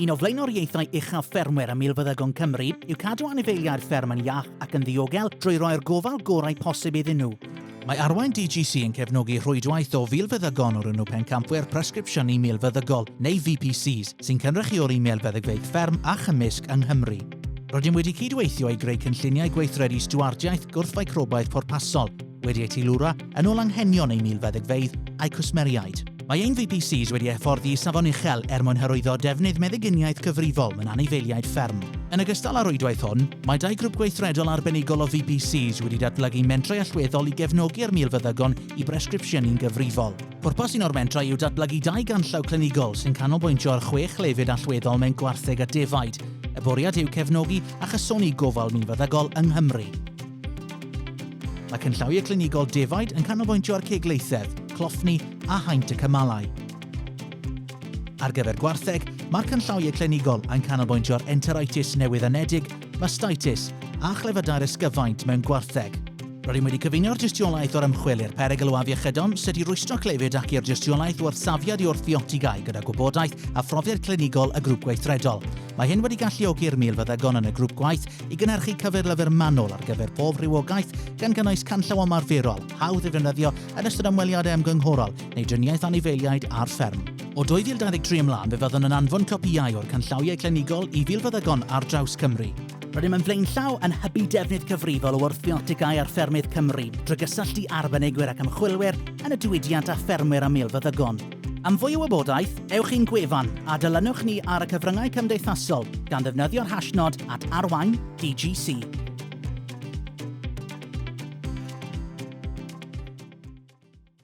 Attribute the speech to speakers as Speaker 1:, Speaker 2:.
Speaker 1: Un o flaenoriaethau uchaf ffermwyr a milfeddygon Cymru yw cadw anifeiliaid fferm yn iach ac yn ddiogel drwy roi'r gofal gorau posib iddyn nhw. Mae Arwain DGC yn cefnogi rhwydwaith o filfeddygon o'r enw Pencampwyr Presgripsiynu Milfeddygol, neu VPCs, sy'n cynrychioli milfeddygfeydd fferm a chymysg yng Nghymru. Rydym wedi cydweithio i greu cynlluniau gweithredu stiwardiaeth gwrthficrobaidd pwrpasol, wedi eu teilwra yn ôl anghenion ein milfeddygfeydd a'u cwsmeriaid. Mae ein VPCs wedi hyfforddi i safon uchel er mwyn hyrwyddo defnydd meddyginiaeth cyfrifol mewn anifeiliaid fferm. Yn ogystal â'r rhwydwaith hwn, mae dau grŵp gweithredol arbenigol o VPCs wedi datblygu mentrau allweddol i gefnogi'r milfeddygon i bresgripsiynu'n gyfrifol. Pwrpas un o'r mentrau yw datblygu dau ganllaw clinigol sy'n canolbwyntio ar chwe chlefyd allweddol mewn gwartheg a defaid. Y bwriad yw cefnogi a chysoni gofal milfeddygol yng Nghymru. Mae canllawiau clinigol defaid yn canolbwyntio ar cegleithedd, cloffni a haint y cymalau. Ar gyfer gwartheg, mae'r canllawiau clinigol yn canolbwyntio ar enteritis newydd-anedig, mastitis a chlefydau'r ysgyfaint mewn gwartheg. Rydym wedi cyfuno'r dystiolaeth o'r ymchwil i'r perygl o afiechydon, sut i rwystro clefyd ac i'r dystiolaeth o wrthsafiad i wrthfiotigau gyda gwybodaeth a phrofiad clinigol y grŵp gweithredol. Mae hyn wedi galluogi'r milfeddygon yn y grŵp gwaith i gynhyrchu cyfeirlyfr manwl ar gyfer pob rhywogaeth, gan gynnwys canllaw ymarferol, hawdd ei ddefnyddio yn ystod ymweliadau ymgynghorol neu driniaeth anifeiliaid ar fferm. O 2023 ymlaen fe fyddwn yn anfon copïau o'r canllawiau clinigol i filfeddygon ar draws Cymru. Rydym yn flaenllaw yn hybu defnydd cyfrifol o wrthfiotigau ar ffermydd Cymru drwy gysylltu arbenigwyr ac ymchwilwyr yn y diwydiant â ffermwyr a milfeddygon. Am fwy o wybodaeth, ewch i'n gwefan a dilynwch ni ar y cyfryngau cymdeithasol gan ddefnyddio'r hashnod @arwaindgc.